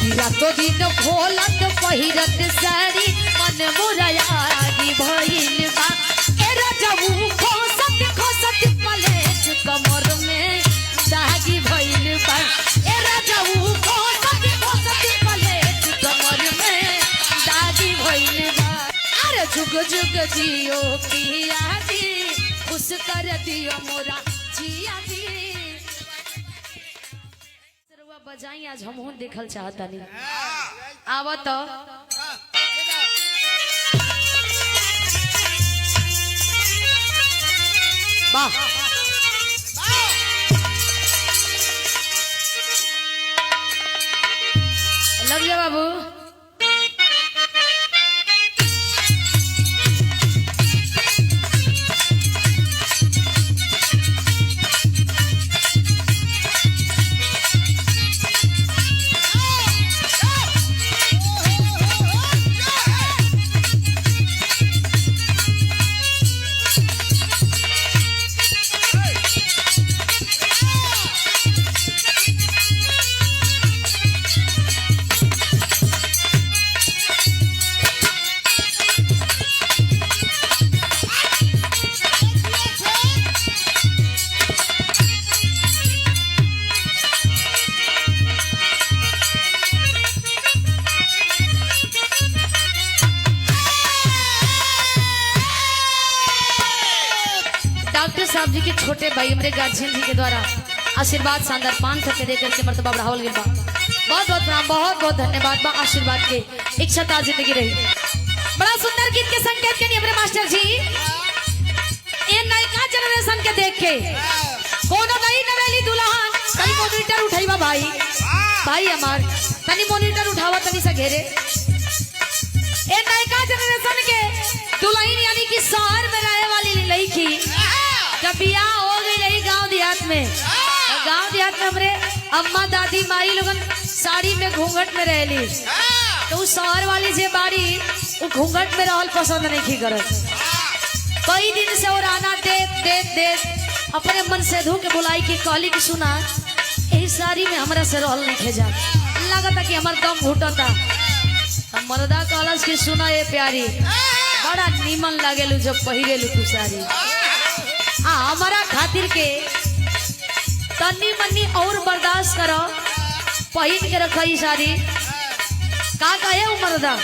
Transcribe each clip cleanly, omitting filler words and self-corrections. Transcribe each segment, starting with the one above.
कि रातो दिन खोलत पहिरत साड़ी मन मुरयागी भइल बा। ए राजाऊ खोसत खोसत पलेट कमर में दागी भइल बा। ए राजाऊ खोसत खोसत पलेट कमर में दागी भइल बा। अरे जुग जुग जियो पिया जी, खुश कर दियो मोरा जिया जी। रउआ बजाई आज हमहू देखल चाहतानी। आवत वाह लग जा बाबू। डॉक्टर साहब जी के छोटे भाई हमारे गार्जियन जी के द्वारा आशीर्वाद शानदार 500 रुपये देकर के मर्तबा बढ़ावल गइल बा। बहुत बहुत प्रणाम, बहुत बहुत धन्यवाद बा आशीर्वाद के। इच्छा ता जिंदगी रही। बड़ा सुंदर गीत के संकेत के हमारे मास्टर जी ये नयका जनरेशन के देख के कोनो नई नवेली दुल्हन तनी मॉनिटर उठाईबा भाई, भाई हमार तनी मॉनिटर उठावा तनी से घेरे। ए नयका जनरेशन के दुल्हन यानी कि शहर में रहे वाली लड़की जब बियाह हो गई रही गांव देहात में, और गांव देहात में हमरे अम्मा दादी माई लोगन साड़ी में घूंघट में रहली, तो उ शहर वाली जे बाड़ी उ घूंघट में रहल पसंद नहीं की करत। कई दिन से और आना देख देख देख अपने मन से धू के बुलाई की कहली की सुना यही साड़ी में हमरा से रहल नहीं जा, लगता कि हमार दम घुटता। मर्दा कहलस कि सुना ये प्यारी बड़ा नीमन लागेलू जब पहिरेलू तू साड़ी, आ हमारा खातिर के तन्नी मन्नी और बर्दाश्त करो पहिन के रख साड़ी। का कहे उ मर्दा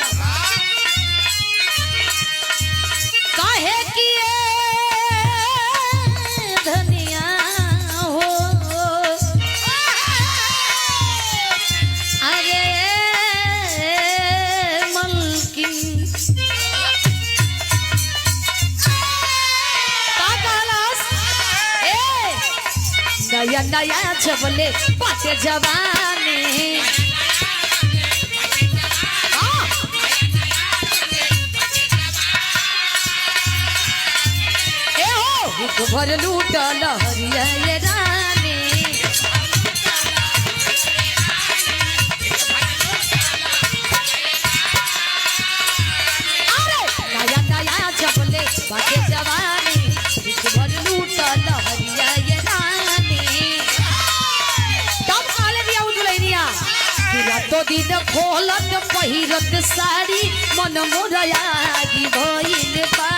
काहे किए धनिया हो, अरे मलकिन का कहलस ए नया नया छबले बाटे जवानी, ए हो भर लूटल हरिया ये रानी, अरे नया नया छबले बाटे जवानी भर लूटल हरिया ये रानी। तब कहले बिया उ दुलैनिया कि रातो दिन खोलत पहिरत साड़ी मन मोरयागी भइल बा,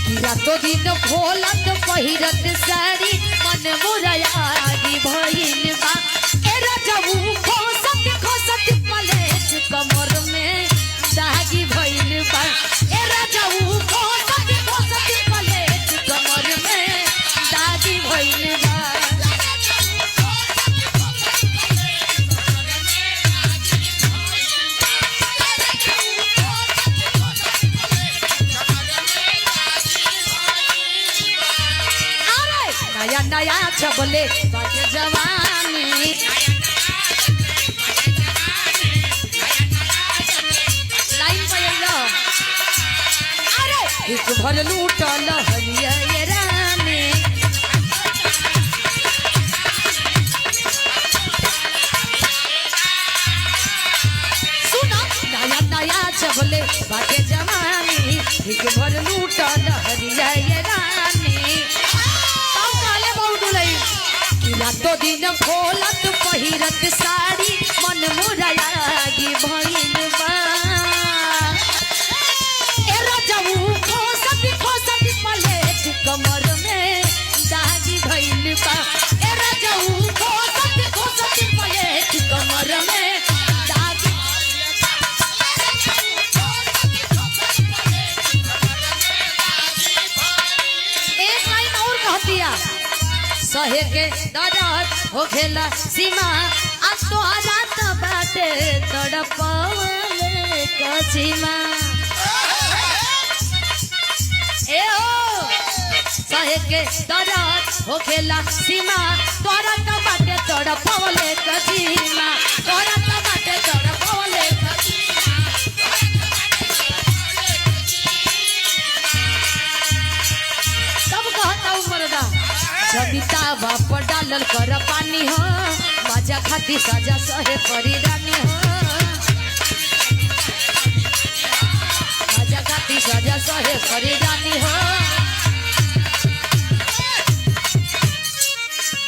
कि रातो दिन खोलत पहिरत साड़ी मन मोरयागी भइल बा। ए राजाऊ खोसत खोसत पलेट कमर में दागी भइल बा। ए राजाऊ खोसत खोसत पलेट कमर में दागी भइल बा। अरे नया नया छबले बाटे जवानी, लाइन पे अइलो। अरे एक भर लूटल हरिया ये रानी, सुनो नया नया छबले बाटे जवानी एक भर लूटल हरिया ये रानी। तब काले बहुत दुलई कि रातो दिन दिन खोलत पहिरत साड़ी मन मुरायागी भइल बा। ए रजऊ खोसत खोसत पलेट कमर में दागी भइल बा। ए रजऊ खोसत खोसत पलेट कमर में दागी। एक लाइन और कहतिया, सहे के दरद होखेला सीमा आ तोहरा त बाटे तड़पवले कसीमा। ए हो सहे के दरद होखेला सीमा तोहरा त बाटे तड़पवले कसीमा, तोहरा त बाटे तड़पवले कसीमा। तब कहता उ मर्दा, सविता बाप डालल कर पानी हो, मजा खाती सजा सहे परी रानी हो, मजा खाती सजा सहे परी रानी हो।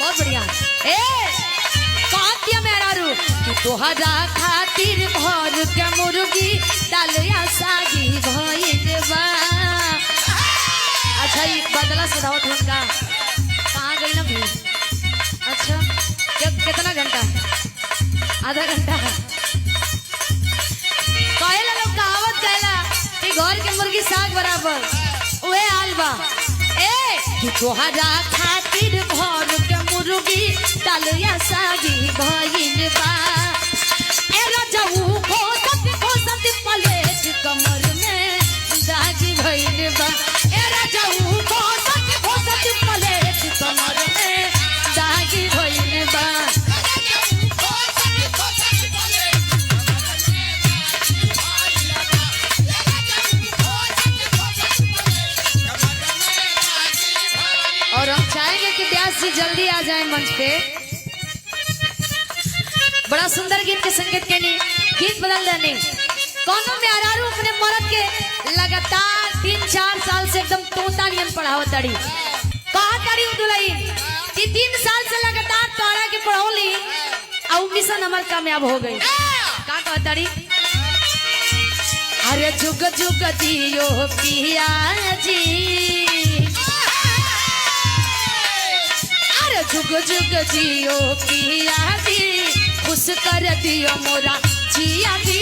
बहुत बढ़िया। ए कहतिया मेहरारू कि तोहरा खातिर भर के मुर्गी डालिया सागी भइल बा। अच्छा ये बदला सदावत उनका कहाँ गई ना भी? अच्छा कितना घंटा? आधा घंटा। कहेला लोग कहावत कहेला कि घर के मुर्गी साग बराबर, उहे हाल बा। ए कि तोहरा खातिर भर के मुर्गी डालिया सागी भइल बा। ए रजऊ खोसत खोसत पलेट कमर में दागी भइल बा। ए रजऊ खोसत खोसत पलेट कमर में दागी भइल बा। और हम चाहेंगे कि व्यास जी जल्दी आ जाएं मंच पे। बड़ा सुंदर गीत के संगीत के लिए गीत बदल देने कोनो में अरारू अपने मरद के लगातार 3-4 साल से एकदम तोता नियन पढ़ावत ताड़ी। कहा ताड़ी उ दुलही कि 3 साल से लगातार तोरा के पढ़ौली और मिशन हमार कामयाब हो गई। का कहत ताड़ी? अरे जुग जुग जियो पिया जी, अरे जुग जुग जियो पिया जी, खुश कर दियो मोरा जिया जी।